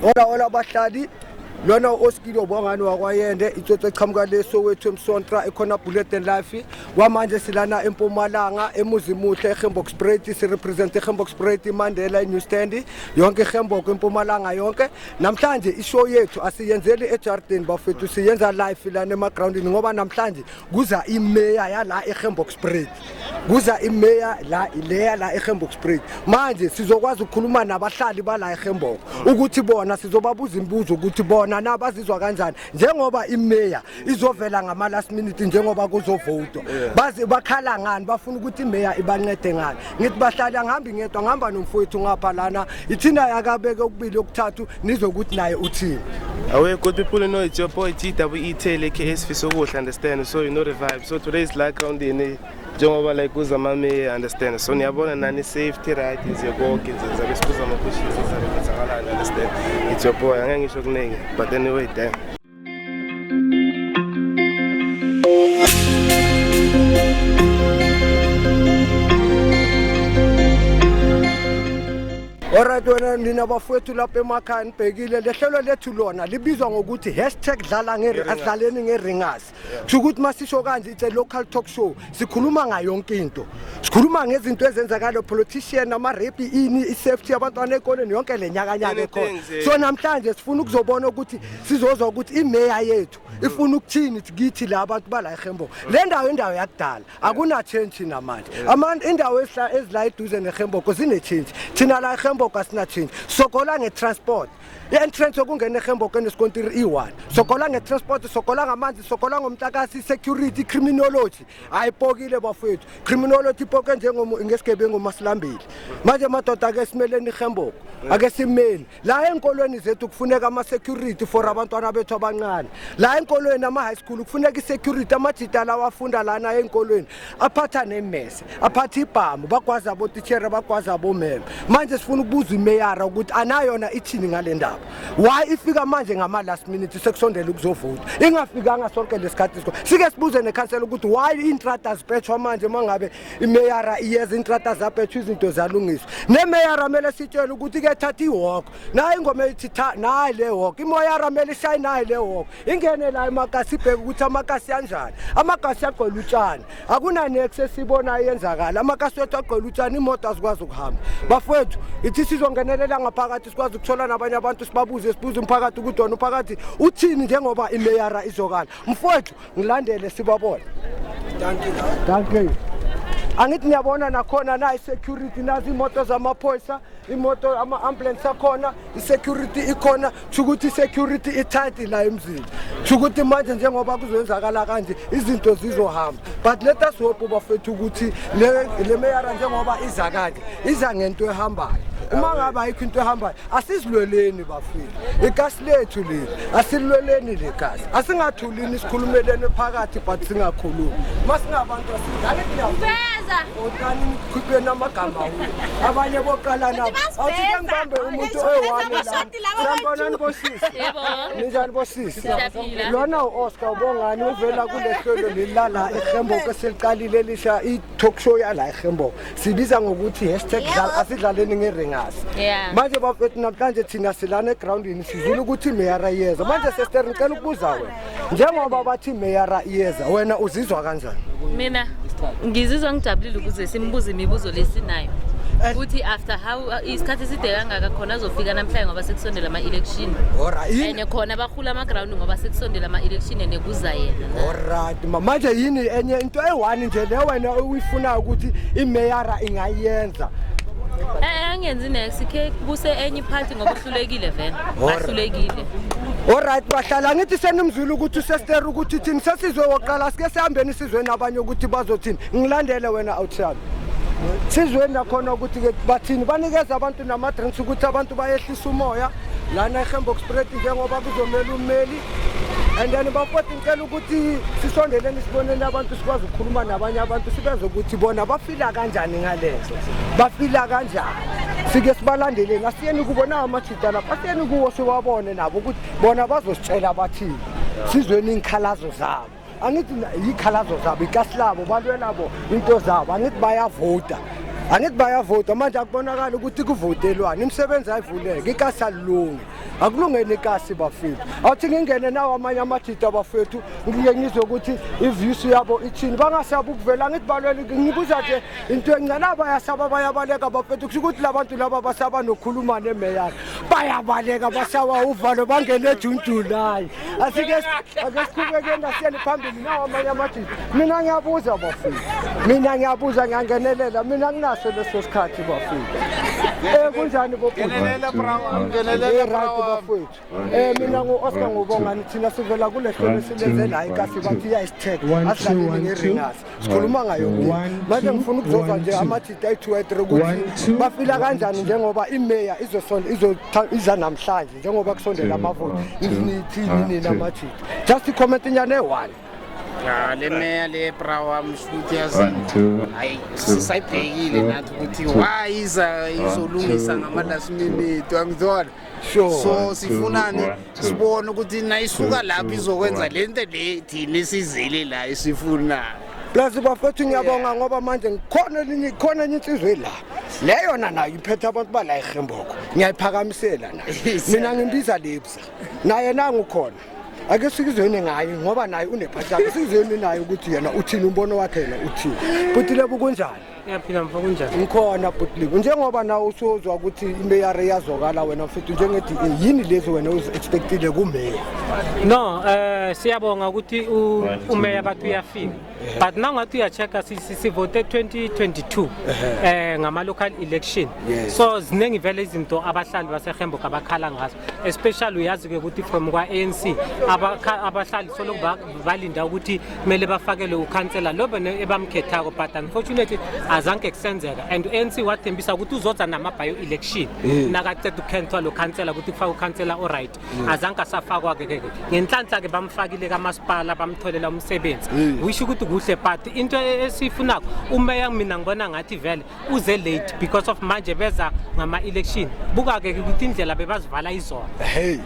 Hola hola bahlali, lona u-Oskile Bongani wakwaYende, itsotsi eqhamuka le Soweto eMsontra ekhona Bullet and Life. Kwamanje silana eMpumalanga eMuzimuhle eGembokspreet, sirepresent eGembokspreet, Mandela eNew Stand, yonke eGembok eMpumalanga yonke. Namhlanje ishow yethu asiyenzeli ejardini bafethu, siyenza live lana emagroundini ngoba namhlanje kuza imeya yala eGembokspreet. Kuza imeya la leya la eGembokspreet. Manje sizokwazi ukukhuluma nabahlali bala eGembok ukuthi bona sizobabuza imibuzo ukuthi bona na bazizwa kanjani njengoba imeya izovela ngama last minute njengoba kuzovotwa. Baze bakhala ngani, bafuna ukuthi imeya ibancede ngani. Ngithi bahlali angihambi ngedwa, ngihamba nomfowethu ngapha lana. Ithina yakabeke okubili okuthathu nizokuthi naye uthini. Away, good people, you know it's your boy TWE Taylor, aka Sifisokuhle, understand? So you know the vibe. So today's like round in njengoba like kuza mameya, understand? So niyabona nani safety right nje konke nje zabe sibuza ama questions zabe kwenzakalani, understand? It's your boy, angeke ngisho kuningi, but anyway, damn. Alright wena nina bafowethu lapha emakhaya nibhekile lehlelo lethu lona libizwa ngokuthi #dlala asidlaleni ngeringers. Kusho ukuthi masisho kanje it's a local talk show. Sikhuluma ngayo yonke into. Sikhuluma ngezinto ezenzakalayo, politician, ama rape, ini, i-safety yabantwana ezikoleni, yonke le nyaka nyaka ekhona. Anything nje. So namhlanje sifuna ukuzobona ukuthi sizozwa ukuthi imeya yethu ifuna ukuthini kithi la abantu bala eGembok. Le ndawo indawo yakudala, akuna change namanje. Indawo ezila eduze neGembok zine change. Thina la eGembok asina change. Sokola ngetransport. I-entrance yokungena eGembok enesikontiri i-1. Sokola ngetransport, sokola ngamanzi, sokola ngomtakasi, security, criminology. Ayipokile bafowethu. Criminology ipoke ngesigebengu masilambile. Manje madoda ake simeleni iGembok. Ake simeni. La enkolweni zethu kufuneka ama security for abantwana bethu abancane. La enkolweni ama high school kufuneka i-security, amajita lawa afunda lana enkolweni aphatha nemese, aphatha ibhamu, bagwaza abotitjhere, bagwaza abomeme. Manje sifuna ukubuza imeyara ukuthi anayona ithini ngale ndaba. Why ifika manje ngama last minute sekusondela ukuzovota? Ingafikanga sonke lesikhathi sikho. Sike sibuze nekhansela ukuthi why intrata zipetshwa manje mangabe imeyara iyeza, intrata zapetshwa, izinto zalungiswa. Nemeyara kumele sitshele ukuthi ke thatha iwalk. Nayi ingoma ethi nayi le walk. Imoyara kumele ishaye nayi le walk. Ingene la emakasi ibheke ukuthi amakasi anjani. Amakasi agcwele utshani. Akuna nex esibona yenzakala. Amakasi wethu agcwele utshani, imoto azikwazi ukuhamba. Bafowethu, ithi sizongenelela ngaphakathi sikwazi ukuthola nabanye abantu sibabuze, sibuze umphakathi ukuthi wona umphakathi uthini njengoba imeyara izokala. Mfowethu, ngilandele sibabone. Thank you. Thank you. Angithi niyabona nakhona na i-security, nazi imoto zamaphoyisa, imoto ama-ambulance akhona, i-security ikhona. Kusho ukuthi i-security i-tight la emzini. Kusho ukuthi manje njengoba kuzoyenzakala kanje izinto zizohamba. But let us hope bafethu ukuthi le meyara njengoba iza kanje iza ngento ehambayo. Uma ngabe ayikho into ehambayo asizilweleni bafethu. Ikasi lethu leli asilweleni le kasi. Asingathulini sikhulumeleni phakathi but singakhulumi. Masingabantu asidlale Veza. Otani nikhupheni amagama wenu. Abanye boqala nabo. Awuthi ke ngibambe umuntu oyi-one la. Sanibonani bosisi. Yebo. Ninjani bosisi? Siyaphila. Lona u-Oscar Ubongani uvela kule hlelo leli la eGembok eseliqalile elisha i-talk show yala eGembok. Sibiza ngokuthi #asidlaleni ngeringasi. Manje bafethu namhlanje thina silana egroundini sizula ukuthi imeyara iyeza. Manje sister ngicela ukubuza wena. Njengoba bathi imeyara iyeza wena uzizwa kanjani? Mina ngizizwa ngijabulile ukuze simbuze imibuzo lesinayo. Ukuthi after how isikhathi eside kangaka khona azofika namhlanje ngoba sekusondela ama-election. Alright. And khona bahula ama-ground ngoba sekusondela ama-election and kuza yena. Alright. Manje yini enye into eyi-one nje le wena uyifunayo ukuthi imeyara ingayenza? Angenzi next ke kubuse enye iphathi ngoba uhlulekile vele. Bahlulekile. Alright bahlala ngithi senimzwile ukuthi usester ukuthi thini sesizwe wokuqala sike sihambeni sizweni abanye ukuthi bazothini. Ngilandele wena outside. Sizweni nakhona ukuthi ke bathini, banikeza abantu nama drinks ukuthi abantu bayehlisa umoya lana eGembokspruit njengoba kuzomela ummeli. And then bafowethu ngicela ukuthi sisondeleni siboneni abantu sikwazi ukukhuluma nabanye abantu sibezwe ukuthi bona bafila kanjani ngalento. Bafila kanjani. Sike sibalandeleni, asiyeni kubo nawo amajita lapha, asiyeni kuwo siwabone nabo ukuthi bona bazositshela bathini. Sizweni iy'nkhalazo zabo. Angithi yikhalazo zabo, ikasi labo, balwela bo into zabo, angithi bayavota. Angithi bayavota manje, akubonakala ukuthi kuvotelwani. Imisebenzi ayivuleke, ikasi alilungi, akulungeni ikasi bafethu. Awuthi ngingene nawo amanye amajita bafethu, ngike ngizwe ukuthi i-views yabo ithini. Bangasabi ukuvela, angithi balwela. Ngibuza nje into encane, abayasaba bayabaleka bafethu. Kusho ukuthi labantu laba basaba nokukhuluma nemeyara, bayabaleka, basaba uvalo, bangene eJune, July. Asike ake siqhubekeni, asiyeni phambili nawo amanye amajita. Mina ngiyabuza bafethu, mina ngiyabuza, ngiyangenelela, mina nginaso leso sikhathi bafethu. Kunjani bobhuti? Ngenelela bra wami, ngenelela Eh bra right wami. Bafowethu, mina ngu-Oscar Ngubongani. Thina sivela kule hlelo esilenze la ikasi, bathi iyayisithethe asidlaleni nge-ringers, sikhuluma ngayo manje. Ngifuna ukuzozwa nje amajita ayi-two ayi-three ukuthi bafila kanjani njengoba imeya iza namhlanje, njengoba kusondela amavoti. Nithini nina amajita? Just i-comment inyane eyi-one. Ya, le meya le bra wami, shuthi yazi, hayi, sisayibhekile nathi ukuthi why iza izolungisa ngama-last minute, angizona. So sifunani sibone ukuthi nayisuka lapho izokwenza lento le thina esizele la esifunayo. Plus bafethu, ngiyabonga ngoba manje ngikhona elinye, khona enye insizwe la, leyona nayo iphethe abantu bala eHemboko, ngiyayiphakamisela nayo. Mina ngimbiza Lebza, naye nangu khona. Ake sikuzweni ngaye ngoba naye unephathi yakhe. Sikuzweni naye ukuthi yena uthini, umbono wakhe yena uthini. Bhuti Lebo, kunjani? Ngiyaphila mfo, kunjani? Ngikhona bhuti Lebo. Njengoba nawe usuzwa ukuthi imeyara iyazwakala, wena mfethu njenge-DA, yini lezi wena uzi-expectile kumeya? No, siyabonga ukuthi umeya bathi uyafika. But now ngathi uya-checka, sivote 2022 ngama local election. So ziningi vele izinto abahlali baseHemburg abakhala ngazo. Especially uyazi ke ukuthi from kwa ANC abahlali soloku balinda ukuthi kumele bafakele ukhansela lo bene ebamkhethako, but unfortunately azange kusenzeka, and ANC wathembisa ukuthi uzoza nama by election nakaceda ukukhethwa lo khansela ukuthi kufake ukhansela o-right. Azange asafakwa ke ke ngenhlanhla ke bamfakile kamasipala, bamtholela umsebenzi, wisho ukuthi kuhle. But into esiyifunako umeya, mina ngibona ngathi vele uze late because of manje beza ngama-election. Buka-ke ukuthi indlela bebazivala izolo, Hey.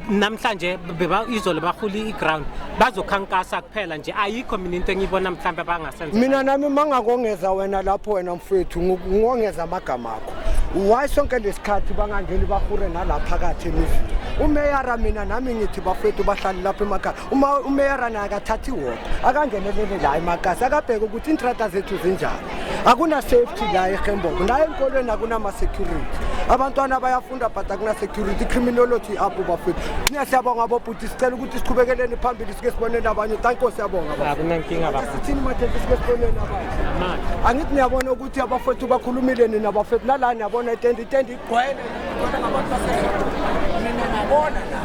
Namhlanje beba izolo bahula i-ground, bazokhankasa kuphela nje. Ayikho mina into engiyibona mhlawumbe abangasenza. Mina nami mangakongeza wena lapho, wena mfethu, ngongeza amagama akho. Why sonke lesikhathi bangangeni bahure nalaphakathi emizini umeyara? Mina nami ngithi bafethu bahlali lapha emakhaya, uma umeyara naye akathathi iwoko, akangenelele la emakasi, akabheke ukuthi iintrata zethu zinjani. Akuna-safety la eHemboko, naye enkolweni akunama-security. Abantwana bayafunda but akuna-security, criminology apho bafethu. Siyabonga bobhuti, sicela ukuthi siqhubekeleni phambili, sike siboneni abanye. Tanko, siyabonga bafethu. Akunankinga bafethu. Sithini mathembe, sike siboneni abanye. Amandla. Angithi niyabona ukuthi abafethu bakhulumile nina bafethu, nala niyabona itende, itende igcwele, igcwele ngabantu baseHemboko. Mina ngabona la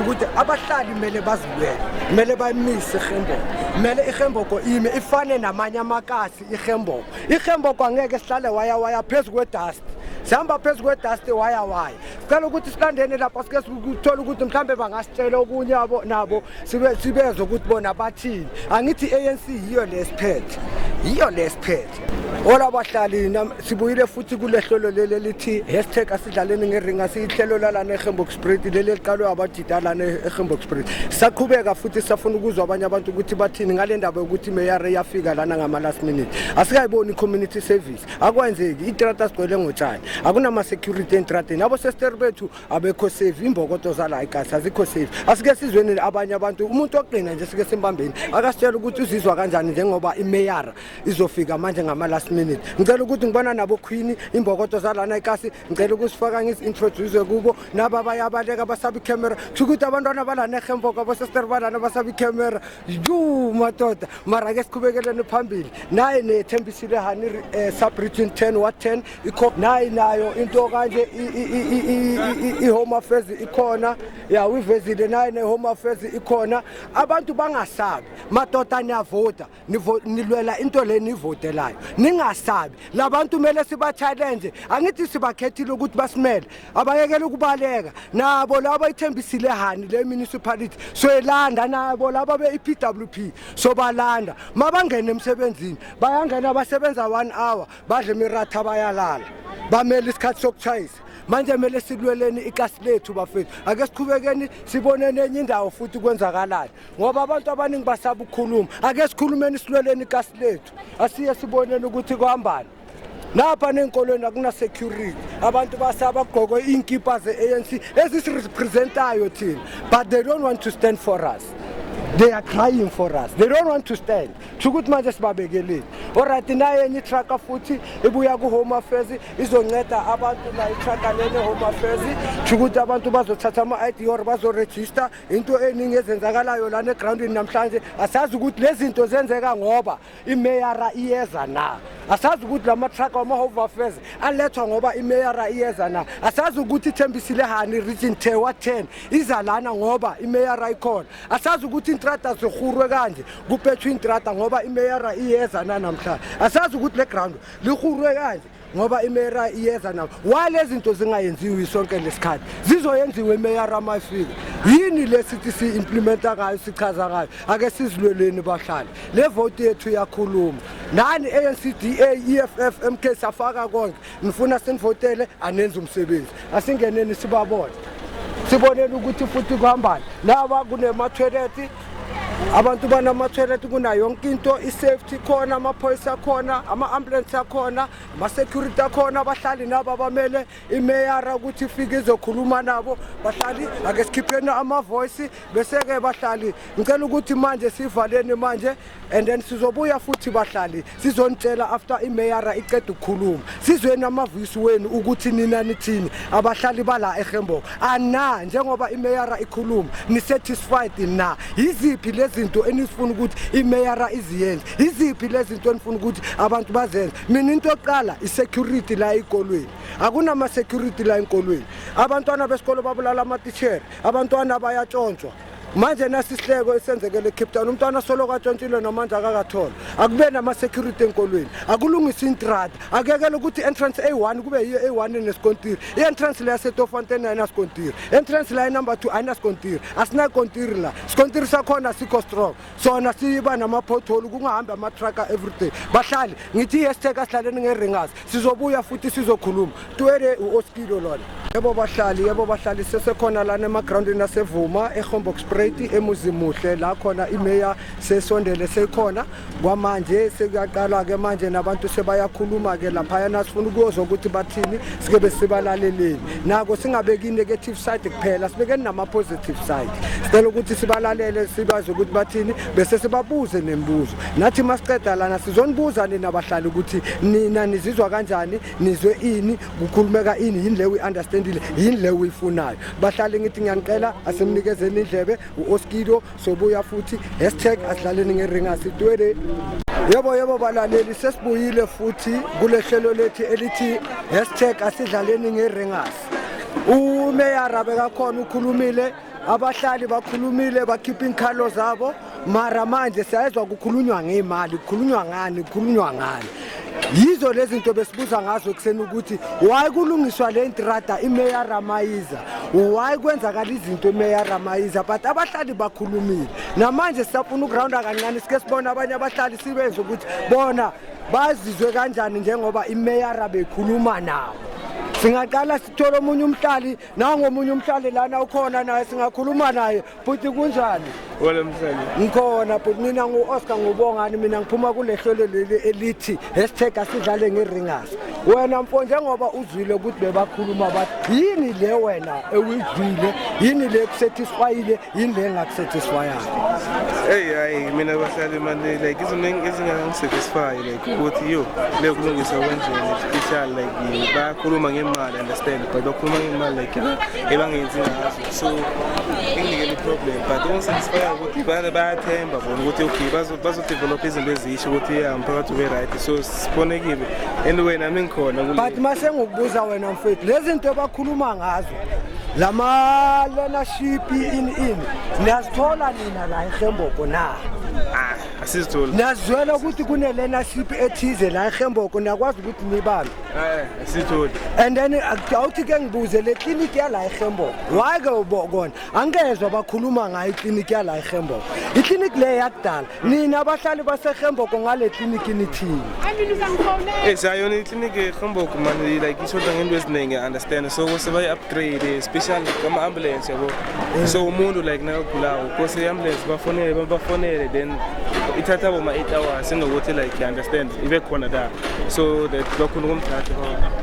ukuthi abahlali kumele bazilwele, kumele bayimise iHemboko, kumele iHemboko ime ifane namanye amakasi. IHemboko, iHemboko angeke sihlale waya waya phezu kwe-dust, sihamba phezu kwe-dust waya waya. Sicela ukuthi silandene lapha, sike sithole ukuthi mhlambe bangasitshela okunye abo nabo, sibe sibezwe ukuthi bona bathini. Angithi i-ANC yiyo lesiphethe, yiyo lesiphethe. Hola bahlali, sibuyile futhi kule hlelo leli elithi #asidlaleni ngeringa. Siyihlelo lalana eHembokspriet, leli eliqalwe abajida lana eHembokspriet. Saqhubeka futhi safuna ukuzwa abanye abantu ukuthi bathini ngale ndaba yokuthi imeyara iyafika lana ngama-last minute. Asikayiboni i-community service, akwenzeki. Itrata sigcwele ngotshani, akunama-security entrateni, abosesteri bethu abekho safe, imbokodo zala ikasi azikho safe. Asike sizweni abanye abantu. Umuntu ogqina nje sike simbambeni, akasitshela ukuthi uzizwa kanjani njengoba imeyara izofika manje ngama-last minute. Ngicela ukuthi ngibona nabo queen imbokodo zalana ikasi, ngicela ukusifaka ngisi-introduce kubo. Naba bayabaleka, basaba ikhemera. Kusho ukuthi abantwana balana eHemboko, abosesteri balana basaba ikhemera. Yu madoda, mara ke siqhubekeleni phambili. Naye nethembisile hani sub-region 10, ward 10 ikho naye, nayo into kanje i-home affairs ikhona ya, uyivezile naye ne-home affairs ikhona. Abantu bangasabi madoda, niyavota, nilwela into le nivotelayo, ningasabi. Labantu kumele siba-challenge, angithi sibakhethile ukuthi basimele, abayekele ukubaleka. Nabo laba ithembisile hani le municipality soyelanda, nabo laba be-EPWP sobalanda. Mabangene emsebenzini, bayangena basebenza one hour, badle imiratha, bayalala, bamele isikhathi sokuchayisa. Manje kumele silweleni ikasi lethu bafethu. Ake siqhubekeni siboneni enye indawo futhi kwenzakalani, ngoba abantu abaningi basaba ukukhuluma. Ake sikhulumeni, silweleni ikasi lethu. Asiye siboneni ukuthi kuhambani. Napha nenkolweni akuna security, abantu basabagqoke inkipa ze-ANC ezisirepresentayo thina, but they don't want to stand for us. They are crying for us. They don't want to stand. Ukuthi manje sibabekeleni. Alright, naye enye i-truck futhi ibuya ku-Home Affairs izonceda abantu la, i-truck lene Home Affairs ukuthi abantu bazothatha ama-ID or bazoregister. Into eningi ezenzakalayo lana egroundini namhlanje, asazi ukuthi lezi zinto zenzeka ngoba imeyara iyeza na. Asazi ukuthi lama-truck wama-Home Affairs alethwa ngoba imeyara iyeza na. Asazi ukuthi ithembisile hani region 10 10 iza lana ngoba imeyara ikhona. Asazi ukuthi intrata zihurwe kanje kuphethwe intrata ngoba imeyara iyeza na namhlanje. Asazi ukuthi le ground lihurwe kanje ngoba imeyara iyeza na. Why lezi zinto zingayenziwi sonke lesikhathi? Zizoyenziwa imeyara mayifika. Yini lesithi si-implementa ngayo, sichaza ngayo? Ake sizilweleni bahlali, le vote yethu iyakhuluma. Nani ANC, DA, EFF, MK, safaka konke, nifuna sinivotele, anenze umsebenzi. Asingeneni sibabone, siboneni ukuthi futhi kuhambani. Laba kunema-toilet, abantu banama-toilet, kunayo yonke into, i-safety khona, amaphoyisa akhona, ama-ambulance akhona, ama-security akhona. Abahlali nabo abamele imeyara ukuthi ifike izokhuluma nabo. Bahlali, ake sikhipheni ama-voice, bese-ke bahlali ngicela ukuthi manje sivaleni manje, and then sizobuya futhi bahlali sizonitshela after imeyara iceda ukukhuluma. Sizweni ama-voice wenu ukuthi nina nithini, abahlali bala eHemboko ana, njengoba imeyara ikhuluma, ni-satisfied na? Yiziphi lezi zinto enifuna ukuthi imeyara iziyenze? Yiziphi lezi zinto enifuna ukuthi abantu bazenze? Mina into yokuqala i-security la ey'kolweni. Akunama-security la enkolweni. Abantwana besikolo babulala amatitshere, abantwana bayatshontshwa. Manje nasisihleko esenzekele eCape Town, umntwana soloko atshontshile namanje akakathola. Akube nama-security enkolweni, akulungisa intrata, akekele ukuthi i-entrance A1 kube yiyo A1 enesikontiri. I-entrance le yaseTofontein ayinasikontiri, entrance la number 2 ayinasikontiri. Asinakontiri la, sikontiri sakhona sikho strong sona, siba nama-pothole, kungahambi ama-trucka everyday. Bahlali, ngithi i-hashtag asidlaleni nge-ringers. Sizobuya futhi sizokhuluma. Twele u-Oskido lona. Yebo bahlali, yebo bahlali, sesekhona lana emagrawundini asevuma eHomboxspruit, eMuzimuhle, la khona imeya sesondele, seyikhona kwamanje. Sekuyaqala-ke manje, nabantu sebayakhuluma-ke laphayana. Sifuna ukuyozwa ukuthi bathini, sike besibalaleleni nako, singabeki i-negative side kuphela, sibekeni nama-positive side. Sicela ukuthi sibalalele, sibazi ukuthi bathini, bese sibabuze nemibuzo. Nathi masiceda lana sizonibuza nina bahlali ukuthi nina nizizwa kanjani, nizwe ini, kukhulumeka ini, yini le uyi-understandile, yini le uyifunayo. Bahlali, ngithi ngiyanicela, asimnikezeni indlebe u-Oskido. Sobuya futhi, #asidlaleni nge-ringers. Twele. Yebo, yebo balaleli, sesibuyile futhi kule hlelo lethu elithi #asidlaleni nge-ringers. Umeyara bekakhona, ukhulumile, abahlali bakhulumile, bakhipha inkhalo zabo. Mara manje siyayezwa kukhulunywa ngey'mali, kukhulunywa ngani, kukhulunywa ngani. Yizo lezi zinto besibuza ngazo ekuseni ukuthi why kulungiswa le ntrata imeyara mayiza, why kwenzakala izinto imeyara mayiza. But abahlali bakhulumile, namanje sisafuna ukurawunda kancane, sike sibone abanye abahlali, sibenze ukuthi bona bazizwe kanjani njengoba imeyara bekhuluma nabo. Singaqala sithole omunye umhlali, nangomunye umhlali lana ukhona naye, singakhuluma naye. Futhi kunjani? Wala mhlali. Ngikhona futhi. Mina ngu-Oscar, ngubongani. Mina ngiphuma kule hlelo leli elithi #asidlale nge-ringers. Wena mfo, njengoba uzwile ukuthi bebakhuluma bathi yini, le wena ewuyizwile yini, le kusatisfyile yini, le engakusatisfyanga? Hey, hayi, mina bahlali manje, like izinto ezingangisatisfy, like ukuthi yo le kulungisa kanjeni, especially like bayakhuluma ngemali, understand, but bakhuluma ngemali like ebangenzi ngazo, so inginikela i-problem. But okungisatisfy ukuthi bayathemba bona ukuthi okay, bazodevelop izinto ezisha ukuthi ya umphakathi ube right, so sibonekile. Anyway, nami ngikhona kule. But mase ngikubuza wena mfethu, lezi zinto abakhuluma ngazo, lama learnership ini ini, niyazithola nina la eHemboko na? Ah, asizitholi. Niyazizwela ukuthi kune-learnership ethize la eHemboko, niyakwazi ukuthi nibambe? Eh, asizitholi. And then awuthi ke ngibuze, le kliniki yala eHemboko, why ke kona angezwa bakhuluma ngayo ikliniki yala eHemboko, ikliniki le yakudala? Nina abahlali baseHemboko, ngale kliniki nithini? Eh, sayona ikliniki eHamboko man, like ishoda ngento eziningi, understand, so kose bayi-upgrade, especially ama-ambulance, yabo. So umuntu like nakagulayo kose i-ambulance bafonele, bafonele, then Ithatha boma 8 hours inokuthi like you understand ibe khona la so that bakhona ukumthatha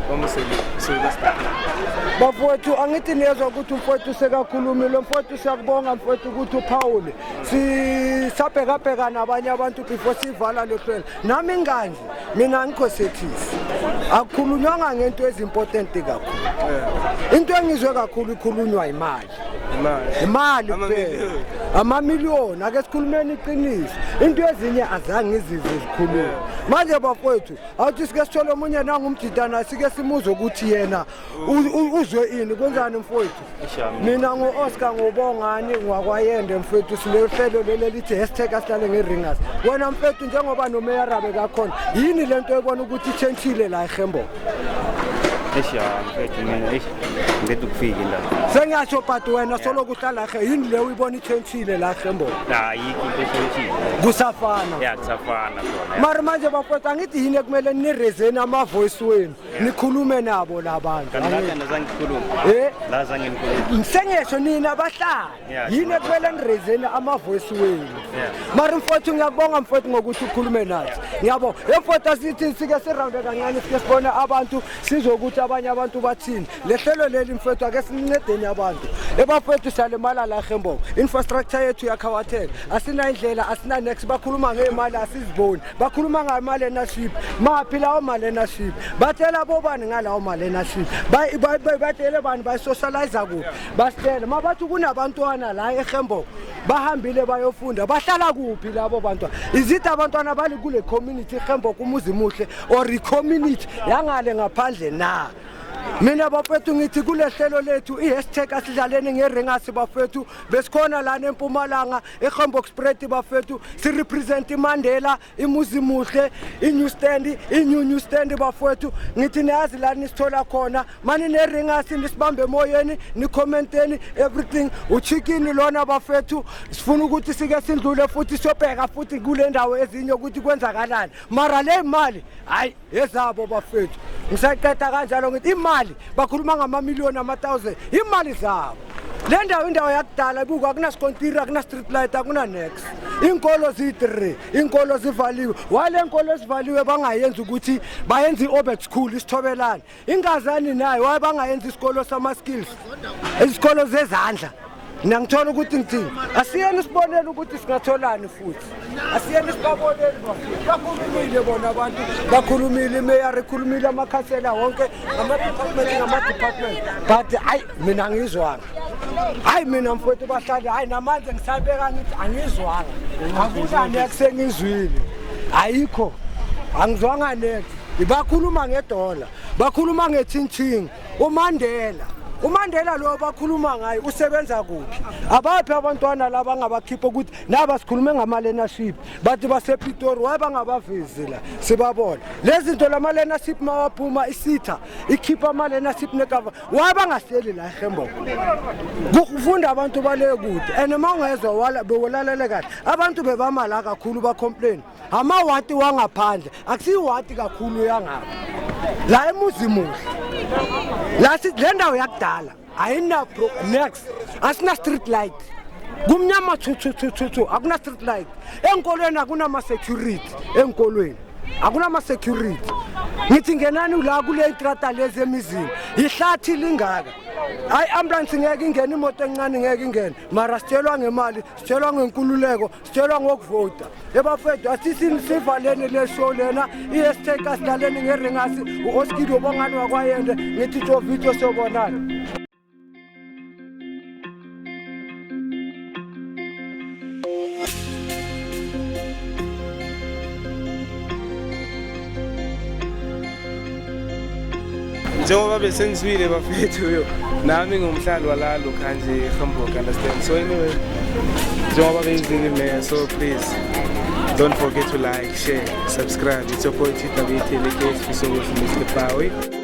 bamusele. So that's that. Bafowethu, angithi niyezwa ukuthi umfowethu sekakhulumile. Mfowethu, siyakubonga mfowethu ukuthi uphawule. Sisabhekabheka nabanye abantu before sivala lo hlelo. Nami nganje mina angikho sethisi, akukhulunywanga ngento ezi-important kakhulu. Into engizwe kakhulu ikhulunywa imali. Imali. Imali kuphela, amamiliyoni. Ake sikhulumeni iqiniso, into ezinye azange izizwe zikhulume. Manje bafowethu, awuthi sike sithole omunye nangumjidana, sike simuzwe ukuthi yena uzwe ini. Kwenzani mfowethu? Mina ngu-Oscar ngubongani ngwakwayende mfowethu. Silehlelo leli lithi #AsidlalengeRingers. Wena mfethu, njengoba nomeyara bekakhona, yini lento ebona ukuthi itshentshile la eHembo? Eish, ya mfethu, mina eish, ngiceda ukufika indaba. Sengasho, but wena soloku uhlala he, yini le uyibona itshentshile la eHembo? Ayikho into eshintshile. Kusafana. Ya, kusafana khona. Mara manje bafowethu, angithi yini ekumele nirezeni ama-voice wenu, nikhulume nabo labantu? Kanti la kana zange ngikhulume. Eh? La zange ngikhulume. Sengesho nina abahlali, yini ekumele nirezeni ama-voice wenu? Mara mfowethu, ngiyakubonga mfowethu ngokuthi ukhulume nathi. Ngiyabonga ye mfowethu. Asithi sike sirawunde kancane, sike sibone abantu, sizwe ukuthi abanye abantu bathini. Lehlelo leli mfowethu, ake sincedeni abantu ebafowethu. Siyalimala la eHemboko, infrastructure yethu yakhawatheka, asina indlela, asina nex. Bakhuluma ngey'mali, asiziboni. Bakhuluma ngama-learnership, maphi lawo ma-learnership? Batshela bobani ngalawo ma-learnership? Batshele bani? Bayisocialize kuphi? Basitshele mabathi kunabantwana la eHemboko bahambile bayofunda, bahlala kuphi labo bantwana? Izithi abantwana bali kule community eHemboko, umuzi muhle, or i-community yangale ngaphandle na? Mina bafethu ngithi kule hlelo lethu i-#AsidlalengeRingers bafethu, besikhona lana eMpumalanga, eHembokspreet bafethu. Sirepresent iMandela, imuzi muhle, i-New Stand, i-New Stand bafethu. Ngithi niyazi la nisithola khona. Mani neringasi, nisibambe emoyeni, nicommenteni everything. Uchikini lona bafethu. Sifuna ukuthi sike sindlule futhi siyobheka futhi kule ndawo ezinye ukuthi kwenzakalani. Mara le mali, hayi, ezabo bafethu. Ngisaqeda kanjalo, ngithi imali bakhuluma ngamamiliyoni, ama-thousand, imali zabo. Le ndawo indawo yakudala, buka, akunasikontiri, akuna-street light, akuna-nex. Iy'nkolo ziyi-3, iy'nkolo zivaliwe. Wale nkolo ezivaliwe bangayenzi ukuthi bayenze i-Obert School isithobelane ingazani nayo? Waye bangayenzi isikolo sama-skills, izikolo zezandla? Mina ngithola ukuthi ngithini, asiyeni sibonele ukuthi singatholani futhi, asiyeni sibaboneni bafethu. Bakhulumile bona abantu, bakhulumile, imeyara ikhulumile, amakhansela wonke, ngama-department ngama-department, but hayi, mina angizwanga. Hayi, mina mfowethu bahlali, hayi, namanje ngisabeka ngithi angizwanga, akuna nex engizwile, ayikho, angizwanga nex. Bakhuluma ngedola, bakhuluma ngethinthing. UMandela, uMandela lo bakhuluma ngayo usebenza kuphi? Abaphi abantwana laba angabakhipha ukuthi naba sikhulume ngama-learnership, bathi basePitori? Waye bangabavezi la sibabona lezi zinto? Lama-learnership mawaphuma, isitha ikhipha ama-learnership nekava, waye bangahleli la eHemboko kufunda abantu bale kude? And uma ungezwa bewulalele kahle, abantu bebama la kakhulu, bacomplain amawati wangaphandle, akusiyiwati kakhulu yangapha la emuzi muhle la. Le ndawo yakudala ayina nex, asina street light, kumnyama thu thu thu thu thu, akuna street light enkolweni, akunama-security enkolweni, akunama-security. Ngithi ngenani la kule itrata lezi emizini, ihlathi lingaka, hayi, ambulance ngeke ingene, imoto encane ngeke ingene. Mara sitshelwa ngemali, sitshelwa ngenkululeko, sitshelwa ngokuvota. Ebafethu, asisi sivaleni le show lena, i-#AsidlalengeRingers. U-Oskido Bongani wakwayende, ngithi jo video, siyobonana. Njengoba besengizwile bafethu, yo, nami ngumhlali wala lokhanje eHamburg, understand? So anyway, njengoba beyizwile imeya, so please don't forget to like, share, subscribe. It's your boy TWT, aka Sifiso Mr. Pawi.